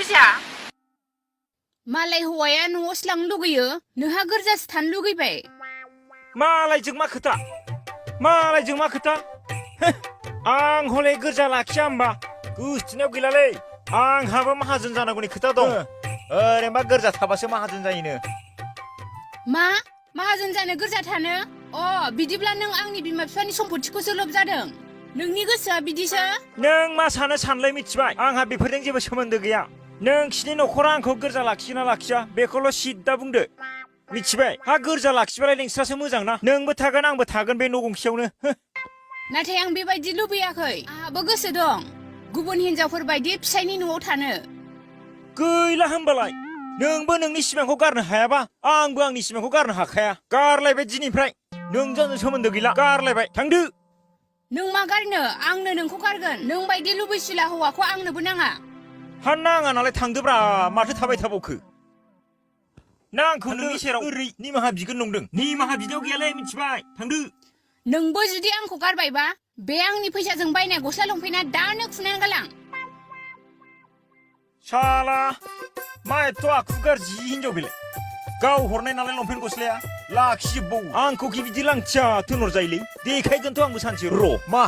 गोरजिया मालाय हौवाया न'आव स्लांनो लुगैयो नोंहा गोरजासो थानो लुगैबाय मालायजों मा खोथा मालायजों मा खोथा आं हले गोरजा लाखिया होमबा गोसथोनायाव गैलालै आंहाबो माहाजोन जानांगौनि खोथा दं ओरैनोबा गोरजा थाबासो माहाजोन जायोनो मा माहाजोन जानो गोरजा थानो बिदिब्ला नों आंनि बिमा बिफानि सम्पथिखौसो लबजादों नोंनि गोसोआ बिदिसो नों मा सानो सानलाय मिथिबाय आंहा बेफोरजों जेबो सोमोन्दो गैया नोंसिनि न'खरा आंखौ गोरजा लाखियो ना लाखिया बेखौल' सिद्दा बुंदो मिथिबाय हा गोरजा लाखिबालाय नोंस्रासो मोजां ना नोंबो थागोन आंबो थागोन बे न' गंसेयावनो नाथाय आं बेबायदि लुबैयाखै आंहाबो गोसो दं गुबुन हिनजावफोर बायदि फिसायनि न'आव थानो गैला होमबालाय नोंबो नोंनि सिमांखौ गारनो हायाबा आंबो आंनि सिमांखौ गारनो हाखाया गारलायबाय दिनैफ्राय नोंजों सोमोन्दो गैला गारलायबाय थांदो नों मा गारनो आंनो नोंखौ गारगोन नों बायदि लुबैसुला हौवाखौ आंनोबो नाङा हा नाङा नालाय थांदोब्रा माथो थाबाय थाबावखो नांखौ नोंनि सेराव ओरै निमाहा बिगोन नंदों निमाहा बिदायाव गैयालै मिथिबाय थांदो नोंबो जुदि आंखौ गारबायबा बे आंनि फैसाजों बायनाय गस्ला लंपेन्टआ दानो खुनानै गालां साला मा एथ' आखु गाज्रि हिनजाव बेलाय गाव हरनाय नालाय लंपेन्ट गस्लाया लाखिजोबबावो आंखौ बिदि लांथिया थोनहर जायोलै देखायगोनथ' आंबो सानसे र' मा